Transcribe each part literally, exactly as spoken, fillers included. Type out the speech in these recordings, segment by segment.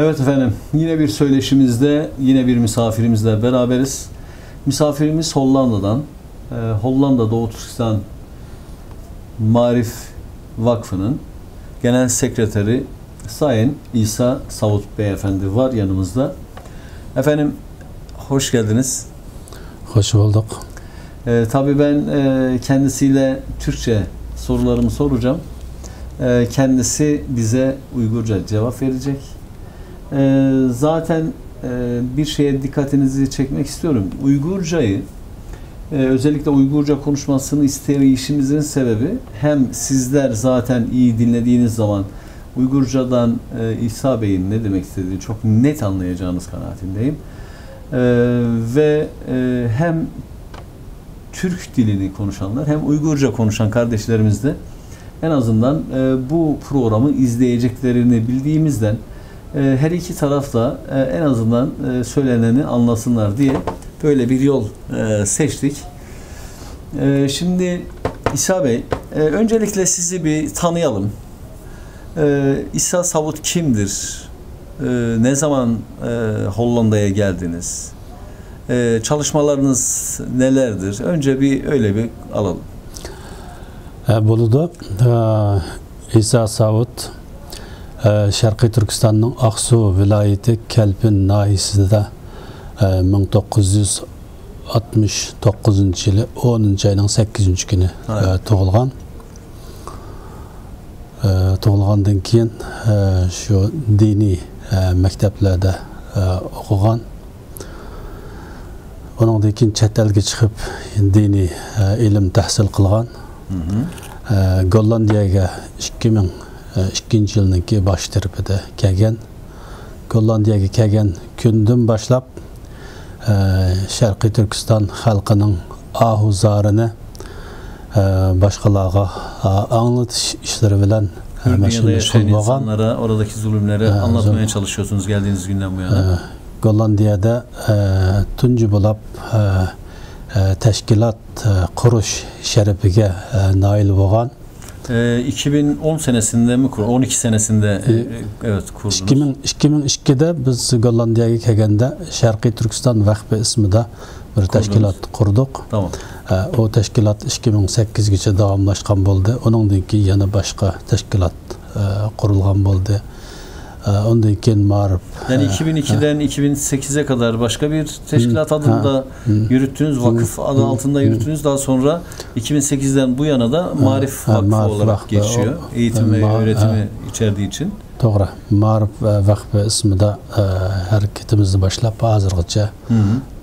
Evet efendim, yine bir söyleşimizde, yine bir misafirimizle beraberiz. Misafirimiz Hollanda'dan, e, Hollanda Doğu Türkistan Maarif Vakfı'nın Genel Sekreteri Sayın İsa Savut Beyefendi var yanımızda. Efendim, hoş geldiniz. Hoş bulduk. E, tabii ben e, kendisiyle Türkçe sorularımı soracağım. E, kendisi bize Uygurca cevap verecek. E, zaten e, bir şeye dikkatinizi çekmek istiyorum. Uygurcayı, e, özellikle Uygurca konuşmasını isteyişimizin sebebi hem sizler zaten iyi dinlediğiniz zaman Uygurcadan e, İsa Bey'in ne demek istediğini çok net anlayacağınız kanaatindeyim. E, ve e, hem Türk dilini konuşanlar hem Uygurca konuşan kardeşlerimiz de en azından e, bu programı izleyeceklerini bildiğimizden e, her iki taraf da e, en azından e, söyleneni anlasınlar diye böyle bir yol e, seçtik. E, şimdi İsa Bey, e, öncelikle sizi bir tanıyalım. E, İsa Savut kimdir? E, ne zaman e, Hollanda'ya geldiniz? E, çalışmalarınız nelerdir? Önce bir öyle bir alalım. Ә, Болуды. Ә, Иса Сауыт, ә, Шәрқи Түркістанның Ақсу вилайеті Кәлпин нахиясында, ә, миң тоғыз жүз алтмыш тоғызыншы жылы оныншы айның сәккізінші күні, ә, туғылған. Ә, туғылғандан кейін, ә, шу дини, ә, мәктәпләрдә, ә, оқыған. Оныңдан кейін чәт әлге чыгып, дини, ә, илим тәхсил кылган. Ә, Голландиягә ике мең икенче елның баш тарафында килгән. Голландиягә килгән көндән башлап, ә, Шәрқи Түркістан халкының аһу-зарын, ә, башкаларга, ә, аңлатыш эшләре белән, ә, Dünyada мәшгуль, мәшгуль yaşayan булган. İnsanlara oradaki zulümleri Ә, anlatmaya зул- çalışıyorsunuz geldiğiniz günden bu yana. Ә, Голландиядә, ә, тунҗы булып, ә, ә, тәшкилат, ә, курыш шәрәфигә, ә, наил булган. Ee, iki bin on senesinde mi kur? On iki senesinde e, e, evet kurdunuz. Ике мең, ике мең икедә без Голландиягә килгәндә Шәрқи Түркістан вакфы исемендә бер Kurdunuz. Тәшкилат курдык. Tamam. Ә, о тәшкилат ике мең сәккезгәчә дәвамлашкан булды. Оныңдан кин яна башка тәшкилат, ә, курылган булды. Ә, ондан кин Мариф. Yani ә, iki bin ikiden iki bin sekize kadar başka bir teşkilat adında yürüttünüz, vakıf adı altında yürüttünüz. Daha sonra iki bin sekizden bu yana da Maarif Vakfı olarak geçiyor. Eğitim ve öğretimi içerdiği için. To'g'ri. Ma'rif, ә, вакфы исемендә, ә, хәрәкәтебезне башлап, хәзергечә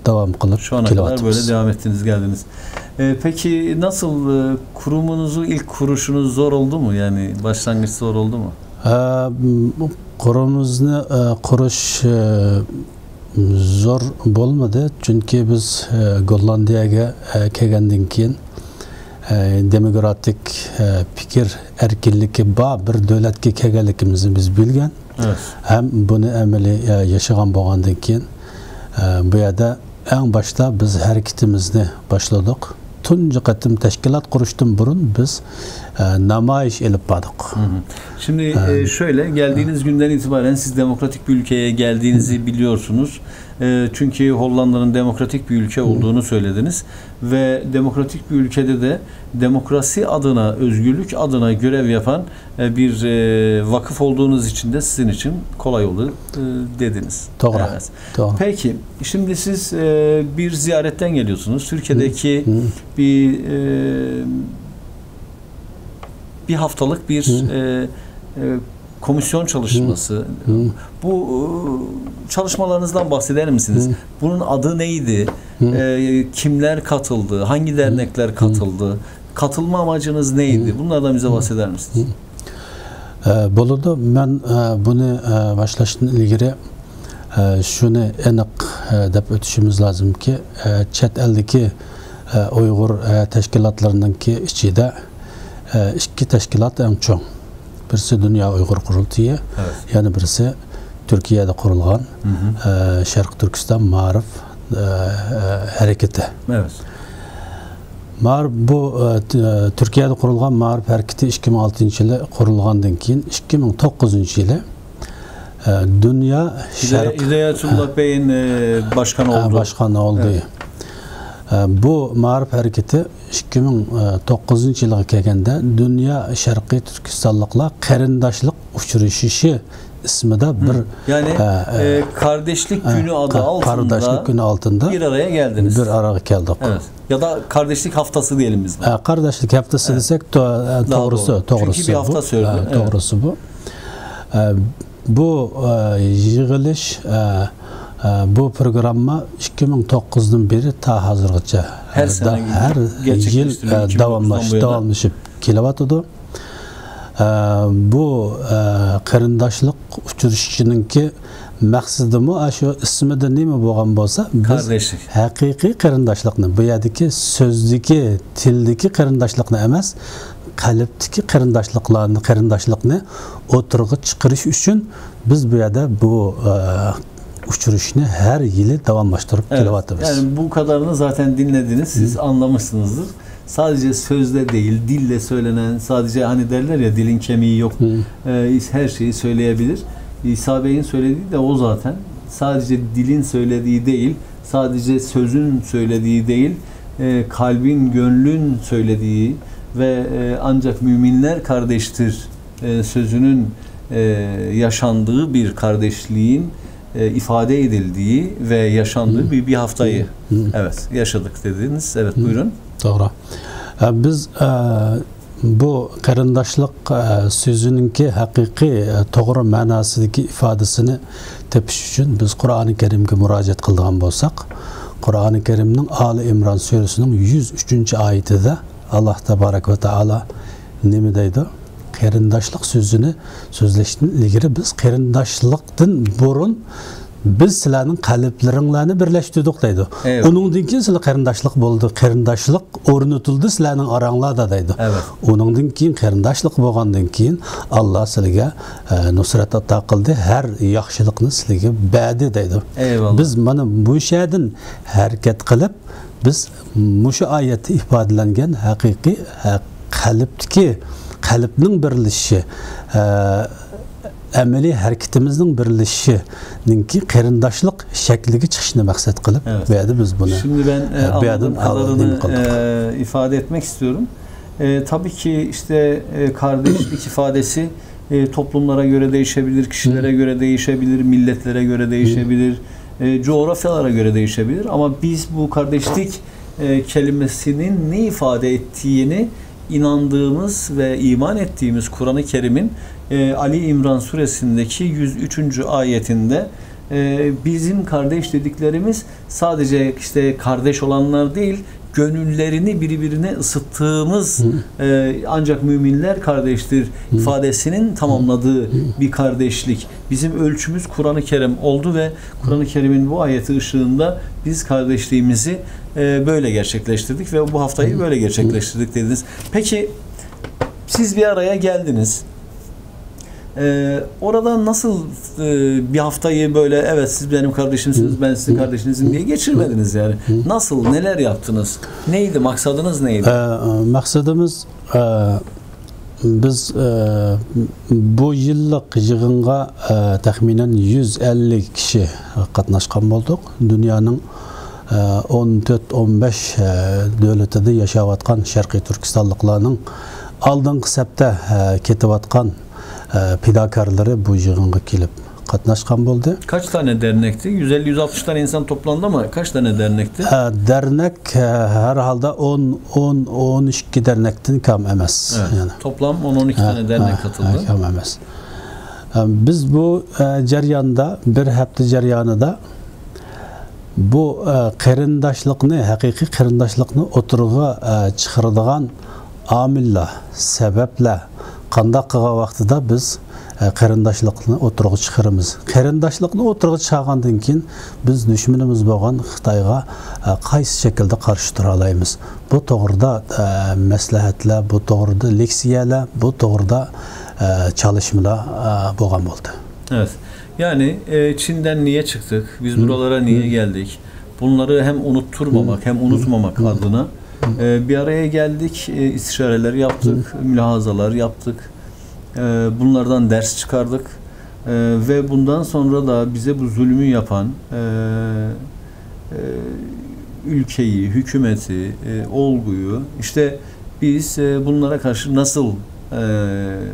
дәвам кылып киләбез. Şu ana kadar böyle devam ettiniz, geldiniz. E, peki nasıl e, kurumunuzu ilk kuruşunuz zor oldu mu? Yani başlangıç zor oldu mu? Ә, м, курумыбызны, ә, курыш, ә, зур булмады, чөнки без, ә, Голландиягә, ә, килгәндән кин, ә, демократик, ә, фикер эркинлеге бар бер дәүләткә килгәнлегебезне без белгән. Һәм буны әмәли, ә, яшаган булгандан кин, ә, бу ердә иң башта без хәрәкәтебезне башладык. Тунҗы кытым тәшкилат курыштан бурын без, ә, намаеш алып бардык. Şimdi e, şöyle, geldiğiniz günden itibaren siz demokratik bir ülkeye geldiğinizi biliyorsunuz. E, çünkü Hollanda'nın demokratik bir ülke olduğunu söylediniz. Ve demokratik bir ülkede de demokrasi adına, özgürlük adına görev yapan e, bir e, vakıf olduğunuz için de sizin için kolay oldu e, dediniz. Doğru. Evet. Doğru. Peki, şimdi siz e, bir ziyaretten geliyorsunuz. Türkiye'deki bir e, bir haftalık bir e, e, komisyon çalışması. Bu e, çalışmalarınızdan bahseder misiniz? Bunun adı neydi? E, kimler katıldı? Hangi dernekler katıldı? Katılma amacınız neydi? Bunlardan bize bahseder misiniz? Ә, Болады. Мен, ә, буны, ә, башлаштан илгәре, ә, шуны анык, ә, дип үтүшебез лазым ки, ә, чат элдәге, ә, уйгыр, ә, тәшкилатларының ки ичидә, ә, ике тәшкилат иң чоң. Берсе Дөнья уйгыр курултайы, яна берсе Төркиядә курылган, ә, Шәркъ Төркестан мәгариф, ә, ә, хәрәкәте. Мәгариф бу, ә, Төркиядә курылган мәгариф хәрәкәте ике мең алтынчы елы курылгандан кин, ике мең тугызынчы елы ئە، دۇنيا شەرق، Hidayatullah Bey'in, e, başkan olduğu. Başkan olduğu. Evet. ئە، بۇ مائارىپ ھەرىكىتى ئىككى مىڭ توققۇزىنچى يىلغا كەلگەندە دۇنيا شەرقىي تۈركىستانلىقلار قېرىنداشلىق ئۇچرىشىشى ئىسمىدا بىر، Hı. Yani, ئە، ئە، e, kardeşlik ئە، günü adı قا-، altında قارىداشلىق كۈنى ئالدىندا bir araya geldiniz. بىر ئارىغا كەلدۇق. Evet. Ya da kardeşlik haftası diyelim biz buna. ئە، قارىداشلىق ھەپتىسى Evet. دېسەك، تو-، ئە، Daha توغرىسى، doğru. توغرىسى Çünkü bir بۇ. Hafta sürdü. ئە، Evet. توغرىسى بۇ. ئە، بۇ، ئە، يىغىلىش، ئە، ئە، بۇ پروگرامما ئىككى مىڭ توققۇزدىن بېرى تا ھازىرغىچە، Her ئە، دا-، sene ھەر يىل، ئە، gerçekleştiriliyor داۋاملاش-، ئىككى مىڭ توققۇزدىن بۇ يانا. داۋاملىشىپ كېلىۋاتىدۇ. ئە، بۇ، ئە، قېرىنداشلىق ئۇچرىشىشىنىڭكى مەقسىتىمۇ ئاشۇ ئىسمىدا نېمە بولغان بولسا، بىز Kardeşlik. ھەقىقىي قېرىنداشلىقنى، بۇ يەردىكى سۆزدىكى، تىلدىكى قېرىنداشلىقنى ئەمەس، قەلبتىكى قېرىنداشلىقلارنى، قېرىنداشلىقنى ئوتتۇرىغا چىقىرىش ئۈچۈن بىز بۇ يەردە بۇ، ئە، ئۇچرىشىشنى ھەر يىلى داۋاملاشتۇرۇپ Evet, كېلىۋاتىمىز. Yani bu kadarını zaten dinlediniz, siz Hı. anlamışsınızdır. Sadece sözde değil, dille söylenen, sadece hani derler ya, dilin kemiği yok, Hı. e, her şeyi söyleyebilir. İsa Bey'in söylediği de o zaten. Sadece dilin söylediği değil, sadece sözün söylediği değil, e, kalbin, gönlün söylediği ve, e, ancak müminler kardeştir, e, sözünün, e, yaşandığı bir kardeşliğin, e, ifade edildiği ve yaşandığı Hı. bir, bir haftayı, Hı. evet, yaşadık dediniz. Evet, Hı. buyurun. Doğru. E, biz, e, بۇ قېرىنداشلىق، ئە، سۆزىنىڭكى ھەقىقىي، ئە، توغرا مەناسىدىكى ئىپادىسىنى تېپىش ئۈچۈن بىز قۇرئانى كەرىمگە مۇراجىئەت قىلىدىغان بولساق، قۇرئانى كەرىمنىڭ ئالى ئىمران سۈرىسىنىڭ يۈز ئۈچىنچى ئايىتىدە ئاللا تابارەك ۋە تائالا نېمە دەيدۇ؟ قېرىنداشلىق سۆزىنى سۆزلەشتىن ئىلگىرى بىز قېرىنداشلىقتىن بۇرۇن بىز سىلەرنىڭ قەلبلىرىڭلارنى بىرلەشتۈردۇق دەيدۇ. ئەيۋە. ئۇنىڭدىن كېيىن سىلەر قېرىنداشلىق بولدى، قېرىنداشلىق ئورنىتىلدى سىلەرنىڭ ئاراڭلاردا دەيدۇ. ئەيۋە. ئۇنىڭدىن كېيىن قېرىنداشلىق بولغاندىن كېيىن ئاللا سىلەرگە، ئە، نۇسرەت ئاتا قىلدى، ھەر ياخشىلىقنى سىلەرگە بەردى دەيدۇ. ئەيۋاللا. بىز مانا بۇ شەدىن ھەرىكەت قىلىپ، بىز مۇشۇ ئايەتتە ئىپادىلەنگەن ھەقىقىي، ھە، قەلبتىكى، قەلبنىڭ بىرلىشىشى، ئە، ئەمەلىي ھەرىكىتىمىزنىڭ بىرلىشىشىنىڭكى قېرىنداشلىق شەكلىگە چىقىشىنى مەقسەت قىلىپ، Evet. بۇ يەردە بىز بۇنى، Şimdi ben, e, ئە، بۇ يەردىن ئالدىن نېمە قىلدۇق. E, ifade etmek istiyorum. E, tabii ki işte, e, kardeşlik ifadesi, e, toplumlara göre değişebilir, kişilere Hı. göre değişebilir, milletlere göre Hı. değişebilir, e, coğrafyalara göre değişebilir. Ama biz bu kardeşlik, e, kelimesinin ne ifade ettiğini inandığımız ve iman ettiğimiz Kur'an-ı Kerim'in, e, Ali İmran suresindeki yüz üçüncü ayetinde, e, bizim kardeş dediklerimiz sadece işte kardeş olanlar değil, gönüllerini birbirine ısıttığımız, Hı. e, ancak müminler kardeştir Hı. ifadesinin tamamladığı Hı. bir kardeşlik. Bizim ölçümüz Kur'an-ı Kerim oldu ve Kur'an-ı Kerim'in bu ayeti ışığında biz kardeşliğimizi, e, böyle gerçekleştirdik ve bu haftayı Hı. böyle gerçekleştirdik dediniz. Peki siz bir araya geldiniz. Ee, orada nasıl, e, bir haftayı böyle, "Evet, siz benim kardeşimsiniz, Hı. ben sizin Hı. kardeşinizim" diye geçirmediniz yani. Hı. Nasıl, neler yaptınız? Neydi, maksadınız neydi? Ee, maqsadimiz, e, biz, e, bu yillik yig'inga, e, taxminan yuz ellik kishi qatnashgan bo'ldik. Dunyoning, e, o'n to'rt, o'n besh, e, davlatida yashayotgan sharqiy turkistonliklarning oldingi safda, e, ketayotgan, e, fidokorlari bu yig'inga kelib qatnashgan bo'ldi. Kaç tane dernekti? Yüz elli yüz altmış tane insan toplandı ama kaç tane dernekti? E, dernek, e, herhalde o'n, o'n, o'n ikki dernekten kam emas. Evet. Yani. Toplam on on iki Ha, tane dernek ha, katıldı. Ha, kam emas. E, biz bu, e, jarayonda, bir hafta jarayonida bu, e, qarindoshlikni, haqiqiy qarindoshlikni o'tirg'a, e, chiqaradigan omillar, sabablar qandoq qilgan vaqtida biz, e, qarindoshlikni o'tirg'a chiqaramiz? Qarindoshlikni o'tirg'a chiqargandan keyin biz dushmanimiz bo'lgan Xitoyga, e, qaysi shaklda qarshi tura olamiz? Bu to'g'rida, e, maslahatlar, bu to'g'rida leksiyalar, bu to'g'rida, e, chalishmalar, e, bo'lgan bo'ldi. Evet. Yani, e, Çin'den niye çıktık? Biz Hı. buralara niye Hı. geldik? Bunları hem unutturmamak, Hı. hem unutmamak Hı. adına, Hı. e, bir araya geldik, e, istişareler yaptık, Hı. mülahazalar yaptık. E, bunlardan ders çıkardık. Ee, ve bundan sonra da bize bu zulmü yapan e, e, ülkeyi, hükümeti, e, olguyu, işte biz e, bunlara karşı nasıl e,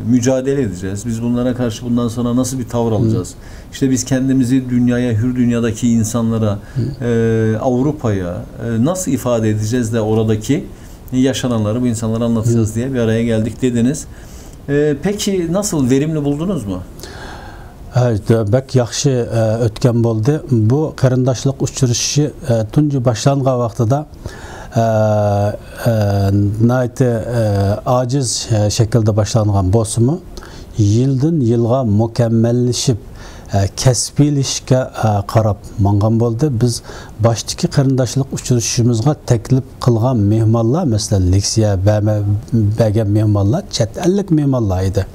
mücadele edeceğiz? Biz bunlara karşı bundan sonra nasıl bir tavır alacağız? İşte biz kendimizi dünyaya, hür dünyadaki insanlara, e, Avrupa'ya e, nasıl ifade edeceğiz de oradaki yaşananları bu insanlara anlatacağız diye bir araya geldik dediniz. E, peki nasıl, verimli buldunuz mu? ھە، بەك ياخشى ئۆتكەن بولدى. بۇ قېرىنداشلىق ئۇچرىشىشى تۇنجى باشلانغان ۋاقتىدا ناھايىتى ئاجىز شەكىلدە باشلانغان بولسىمۇ، يىلدىن يىلغا مۇكەممەللىشىپ، كەسپىيلىشىشكە قاراپ ماڭغان بولدى. بىز باشتىكى قېرىنداشلىق ئۇچرىشىشىمىزغا تەكلىپ قىلغان مېھمانلار، مەسىلەن، لېكسىيە بەرمە-، بەرگەن مېھمانلار چەت ئەللىك مېھمانلار ئىدى.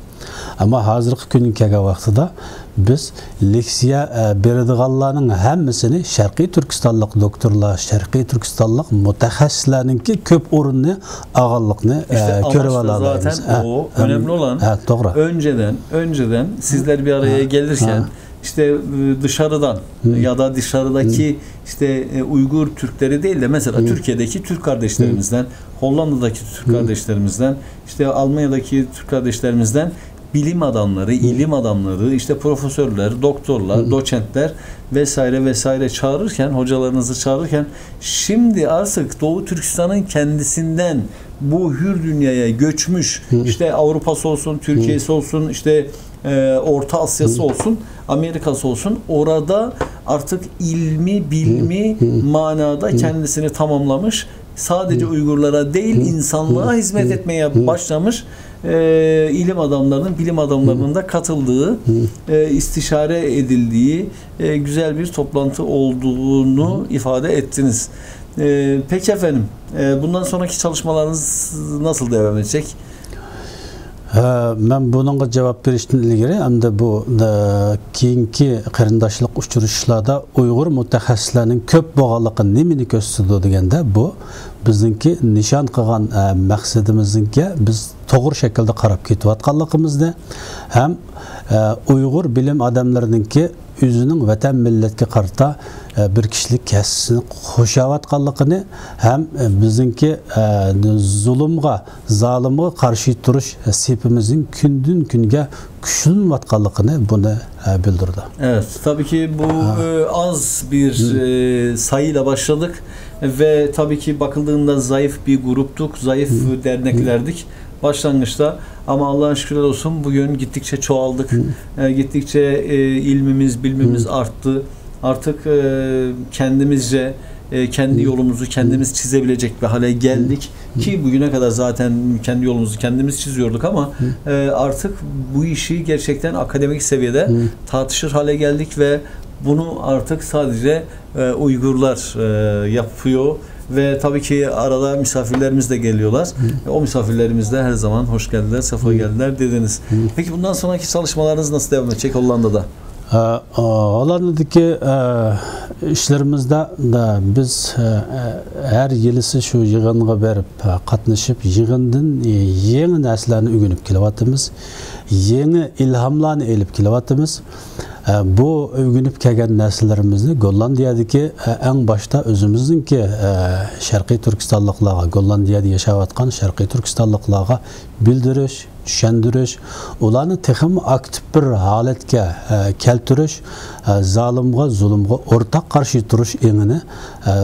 ئەمما ھازىرقى كۈنگە كەلگەن ۋاقتىدا بىز لېكسىيە، ئە، بېرىدىغانلارنىڭ ھەممىسىنى شەرقىي تۈركىستانلىق دوكتورلار، شەرقىي تۈركىستانلىق مۇتەخەسسىسلەرنىڭكى كۆپ ئورۇننى ئالغانلىقىنى، ئىشتە ئە، كۆرۈۋالالايمىز. ئاماچ da zaten ئە، o. Önemli olan ھە، توغرا. Önceden, önceden sizler bir araya gelirken işte e, dışarıdan ya da dışarıdaki işte e, Uygur Türkleri değil de mesela Türkiye'deki Türk kardeşlerimizden, Hollanda'daki Türk kardeşlerimizden, işte Almanya'daki Türk kardeşlerimizden bilim adamları, ilim adamları, işte profesörler, doktorlar, doçentler vesaire vesaire çağırırken, hocalarınızı çağırırken şimdi artık Doğu Türkistan'ın kendisinden bu hür dünyaya göçmüş, işte Avrupa'sı olsun, Türkiye'si olsun, işte e, Orta Asya'sı olsun, Amerika'sı olsun, orada artık ilmi, bilmi manada kendisini tamamlamış, sadece Uygurlara değil, insanlığa hizmet etmeye başlamış e, ilim adamlarının, bilim adamlarının da katıldığı e, istişare edildiği e, güzel bir toplantı olduğunu ifade ettiniz. E, peki efendim, e, bundan sonraki çalışmalarınız nasıl devam edecek? ھە، مەن بۇنىڭغا جاۋاب بېرىشتىن ئىلگىرى، ئەمدى بۇ، ئە، كېيىنكى قېرىنداشلىق ئۇچرىشىشلاردا ئۇيغۇر مۇتەخەسسىسلەرنىڭ كۆپ بولغانلىقى نېمىنى كۆرسىتىدۇ دېگەندە، بۇ بىزنىڭكى نىشان قىلغان، ئە، مەقسىتىمىزگە بىز توغرا شەكىلدە قاراپ كېتىۋاتقانلىقىمىزنى ھەم، ئە، ئۇيغۇر بىلىم ئادەملىرىنىڭكى ئۆزىنىڭ ۋەتەن مىللەتكە قارىتا، ئە، بىر كىشىلىك ھەسسىسىنى قوشاۋاتقانلىقىنى ھەم، ئە، بىزنىڭكى، ئە، زۇلۇمغا، زالىمغا قارشى تۇرۇش سېپىمىزنىڭ كۈندىن كۈنگە كۈچلىنىۋاتقانلىقىنى بۇنى، ئە، بىلدۈرىدۇ. Evet, tabii ki bu e, az bir e, sayıyla başladık ve tabii ki bakıldığında zayıf bir gruptuk, zayıf derneklerdik başlangıçta. Ama Allah'a şükürler olsun, bugün gittikçe çoğaldık. E, gittikçe e, ilmimiz, bilmimiz arttı. Artık e, kendimizce e, kendi yolumuzu kendimiz çizebilecek bir hale geldik. Ki bugüne kadar zaten kendi yolumuzu kendimiz çiziyorduk ama e, artık bu işi gerçekten akademik seviyede tartışır hale geldik ve bunu artık sadece e, Uygurlar e, yapıyor ve tabii ki arada misafirlerimiz de geliyorlar. E, o misafirlerimiz de her zaman hoş geldiler, sefa geldiler dediniz. Peki bundan sonraki çalışmalarınız nasıl devam edecek Hollanda'da? ھە، ئا، ھوللاندىدىكى، ئە، ئىشلىرىمىزدا، ئە، بىز، ئە، ھەر يىلىسى شۇ يىغىنغا بېرىپ، ئە، قاتنىشىپ، يىغىندىن، ئە، يېڭى نەرسىلەرنى ئۆگىنىپ كېلىۋاتىمىز. يېڭى ئىلھاملارنى ئېلىپ كېلىۋاتىمىز. ئە، بۇ ئۆگىنىپ كەلگەن نەرسىلىرىمىزنى گوللاندىيەدىكى، ئە، ئەڭ باشتا ئۆزىمىزنىڭكى، ئە، شەرقىي تۈركىستانلىقلارغا، گوللاندىيەدە ياشاۋاتقان شەرقىي تۈركىستانلىقلارغا بىلدۈرۈش، چۈشەندۈرۈش، ئۇلارنى تېخىمۇ ئاكتىپ بىر ھالەتكە، ئە، كەلتۈرۈش، ئە، زالىمغا، زۇلۇمغا ئورتاق قارشى تۇرۇش ئېڭىنى، ئە،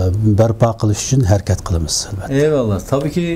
بەرپا قىلىش ئۈچۈن ھەرىكەت قىلىمىز، ئەلۋەتتە. Eyvallah. Tabii ki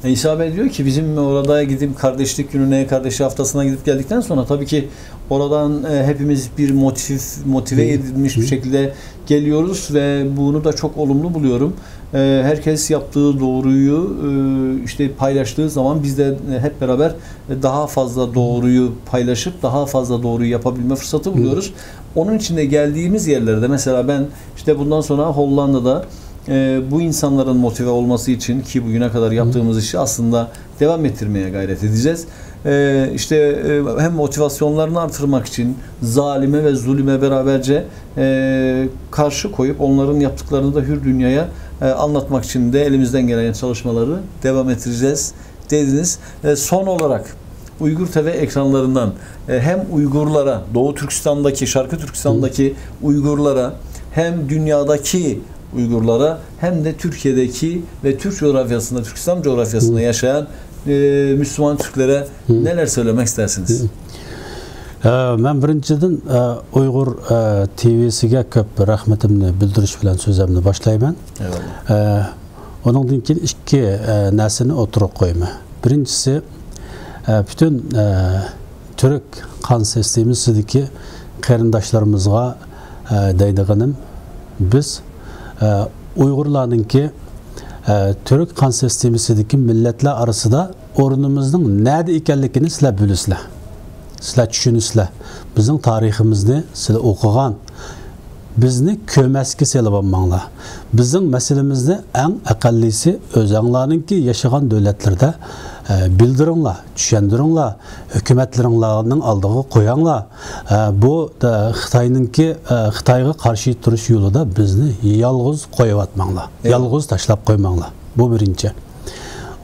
İsa Bey diyor ki bizim orada gidip kardeşlik gününe, kardeşlik haftasına gidip geldikten sonra tabii ki oradan e, hepimiz bir motiv, motive edilmiş bir şekilde geliyoruz ve bunu da çok olumlu buluyorum. E, herkes yaptığı doğruyu e, işte paylaştığı zaman biz de e, hep beraber e, daha fazla doğruyu paylaşıp daha fazla doğruyu yapabilme fırsatı buluyoruz. Onun için de geldiğimiz yerlerde mesela ben işte bundan sonra Hollanda'da e, bu insanların motive olması için ki bugüne kadar yaptığımız işi aslında devam ettirmeye gayret edeceğiz. E, işte e, hem motivasyonlarını artırmak için zalime ve zulüme beraberce e, karşı koyup onların yaptıklarını da hür dünyaya e, anlatmak için de elimizden gelen çalışmaları devam ettireceğiz dediniz. E, son olarak Uygur T V ekranlarından, e, hem Uygurlara, Doğu Türkistan'daki, Şarkı Türkistan'daki Uygurlara, hem dünyadaki Uygurlara, hem de Türkiye'deki ve Türk coğrafyasında, Türkistan coğrafyasında yaşayan, e, Müslüman Türklere neler söylemek istersiniz? Ә, Мен біріншіден, ә, Уйғыр, ә, Т В-сіге көп рахметімні білдіріш пілен сөзімні башлайман. Eyvallah. Ә, Оныңдан кейін ікі, ә, нәрсені отырып қойма. Біріншісі, ә, бүтін, ә, түрік қан системасыдагы қарындашларымызға, ә, дейдіғаным, біз, ә, Уйғырларныңки, ә, түрік қан системасыдагы милләтлер арасында орнымыздың нәде екенлігін сілер білесілер. Сілер түсінесілер. Біздің тарихымызды сілер оқыған. Bizni kömesge selıp almańlar. Bizniň meselemizde äň akallysi özäňlarnyňki ýaşagan döwletlerde, e, bildireňler, tüşendireňler, hökümetleriňlarnyň aldyga goýaňlar. E, bu, e, Hytaýnyňki, e, Hytaýga garşy turuş ýolunda bizni ýalňyz goýup atmaňlar. Ýalňyz taşlap goýmaňlar. Bu birinji.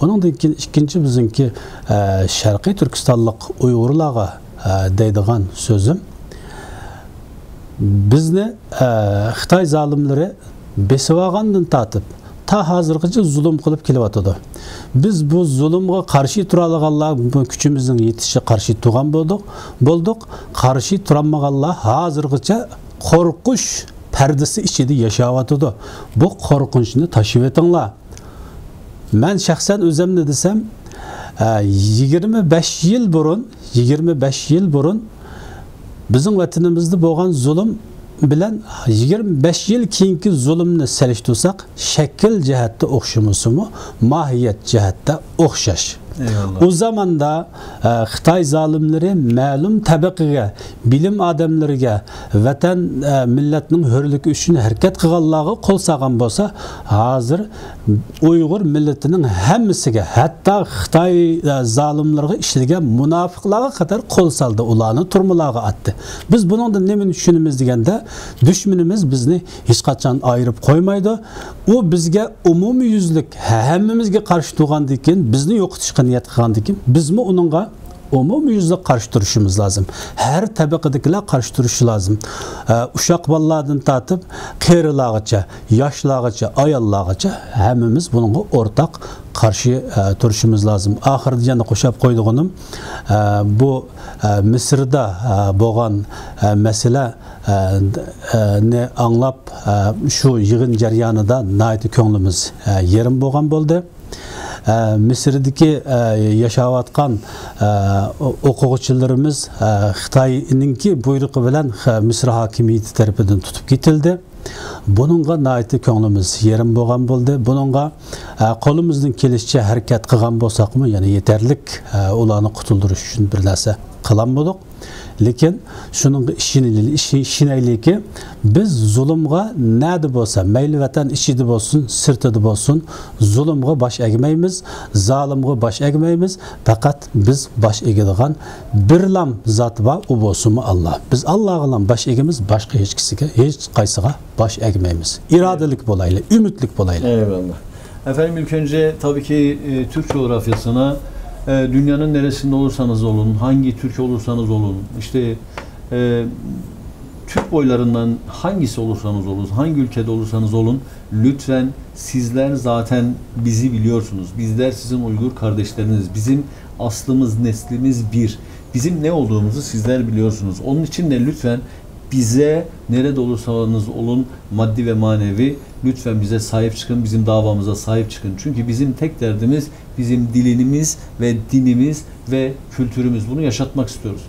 Onundan keyin ikinci bizimki, e, Şarkyý Türkistanlyk Uýgurlarga, e, deýdigan sözüm. Bizni, e, Hytaý zalymlary besilip algandan tartyp, ta hazirgacha zulum qılıp kelyp atydy. Biz bu zulumga garşy tura alganlar, bu küçümizniň ýetişiçe garşy turgan boldyk, boldyk. Garşy turamaganlar hazirgacha gorkuş perdesi içinde ýaşap atydy. Bu gorkunçny taşyp etiňlar. Men şahsen özümni desem, e, ýigrimi bäş ýyl burun, ýigrimi bäş ýyl burun biziň wetenimizde bolgan zulum bilen ýigrimi bäş ýyl keýinki zulumny selişdirsak, şekil jähetde ogşamasamy, mahiýet jähetde ogşaş. Eýwallah. O zamanda, e, Hytaý zalymlary mälim tabakage, bilim adamlaryga, watan, e, milletiniň hörligi üçin hereket kylganlarga kol salgan bolsa, hazir Uýgur milletiniň hemmesige, hatda Hytaý, e, zalymlaryga işlegen munapyklarga kadar kol saldy, ularny türmelerge atdy. Biz bunyňdan nämeni düşünemiz degende, düşmenimiz bizni hiç kaçan aýryp goýmaýdy. O bizge umumy ýüzlük, hemmemizge garşy turgandan keyin, bizni ýokutyşga niýet kylgandan keyin, bizmi onunga umumy ýüzde garşy turuşymyz lazym. Her tabakadakiler garşy turuşy lazym. Ee, uşak balalardan tartyp, qerilargaça, ýaşlargaça, aýallargaça hemmemiz bununga ortak garşy, e, turuşymyz lazım. Ahyrda ýene goşap goýdugynym, e, bu, e, Misirde, e, bolgan, e, mesele, e, e, ni aňlap, e, şu ýygyn jarýanynda naýty köňlümiz, e, ýerim bolgan boldy. Ä, Misirde, ä, ýaşap atgan, ä, o-, okuwçylarymyz, ä, Hytaýnyňky buýrugy bilen, ä, Misir hakimiýeti tarapyndan tutup getildi. Bunyňa naýty köňlümiz ýerim bolgan boldy. Bunyňa, ä, golumyzdan gelişiçe hereket kylgan bolsakmy, ýöne ýeterlik, ä, olany gutuldyryş üçin bir närse kylanmadyk. Lekin şunyňa işineli-, işi-, işinäýliki, biz zulumga näde bolsa, meýli Watan içinde bolsun, syrtynda bolsun, zulumga baş egmeýmiz, zalymga baş egmeýmiz. Fakat biz baş egedigan birlam zat bar, o bolsunmy Allah. Biz Allahgalam baş egemiz, başga hiç kisige, hiç gaýsyga baş egmeýmiz. Iradaly bolaýly, ümütlik bolaýly. Eyvallah. Efendim, ilk önce tabii ki, e, Türk coğrafyasına, e, dünyanın neresinde olursanız olun, hangi Türk olursanız olun, işte, e, Türk boylarından hangisi olursanız olun, hangi ülkede olursanız olun, lütfen sizler zaten bizi biliyorsunuz. Bizler sizin Uygur kardeşleriniz, bizim aslımız, neslimiz bir. Bizim ne olduğumuzu sizler biliyorsunuz. Onun için de lütfen bize nerede olursanız olun, maddi ve manevi, lütfen bize sahip çıkın, bizim davamıza sahip çıkın. Çünkü bizim tek derdimiz bizim dilimiz ve dinimiz ve kültürümüz. Bunu yaşatmak istiyoruz.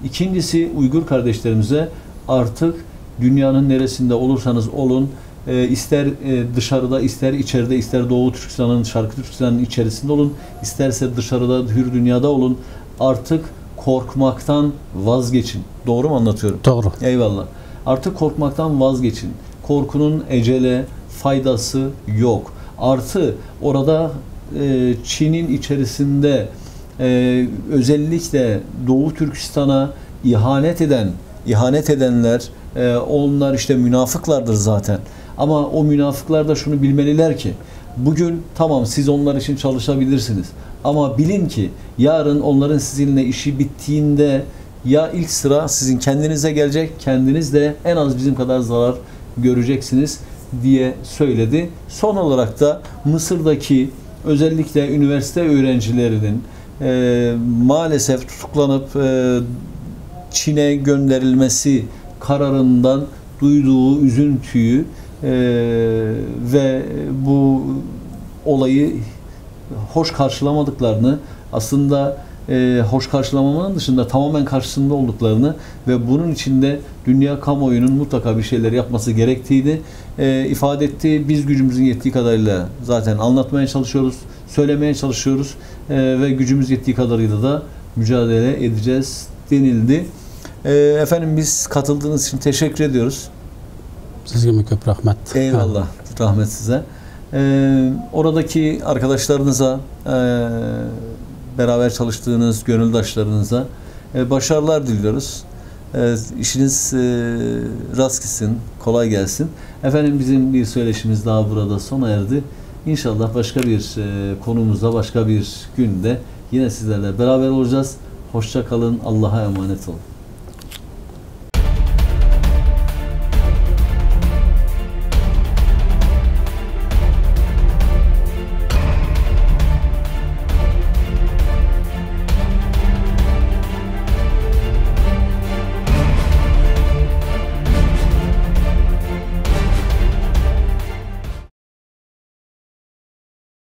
İkincisi, Uygur kardeşlerimize artık dünyanın neresinde olursanız olun, e, ister, e, dışarıda, ister içeride, ister Doğu Türkistan'ın, Şarkı Türkistan'ın içerisinde olun, isterse dışarıda, hür dünyada olun, artık korkmaktan vazgeçin. Doğru mu anlatıyorum? Doğru. Eyvallah. Artık korkmaktan vazgeçin. Korkunun ecele faydası yok. Artı orada, e, Çin'in içerisinde, e, özellikle Doğu Türkistan'a ihanet eden, ihanet edenler, e, onlar işte münafıklardır zaten. Ama o münafıklar da şunu bilmeliler ki, bugün tamam, siz onlar için çalışabilirsiniz. Ama bilin ki yarın onların sizinle işi bittiğinde ya ilk sıra sizin kendinize gelecek, kendiniz de en az bizim kadar zarar göreceksiniz diye söyledi. Son olarak da Mısır'daki özellikle üniversite öğrencilerinin e, maalesef tutuklanıp e, Çin'e gönderilmesi kararından duyduğu üzüntüyü e, ve bu olayı hoş karşılamadıklarını, aslında e, hoş karşılamamanın dışında tamamen karşısında olduklarını ve bunun için de dünya kamuoyunun mutlaka bir şeyler yapması gerektiğini e, ifade etti. Biz gücümüzün yettiği kadarıyla zaten anlatmaya çalışıyoruz, söylemeye çalışıyoruz e, ve gücümüz yettiği kadarıyla da mücadele edeceğiz denildi. E, efendim, biz katıldığınız için teşekkür ediyoruz. Sizge mi köp rahmet? Eyvallah. Rahmet size. E, oradaki arkadaşlarınıza, e, beraber çalıştığınız gönüldaşlarınıza e, başarılar diliyoruz. E, işiniz e, rast gitsin, kolay gelsin. Efendim, bizim bir söyleşimiz daha burada sona erdi. İnşallah başka bir e, konumuzda, başka bir günde yine sizlerle beraber olacağız. Hoşça kalın, Allah'a emanet olun.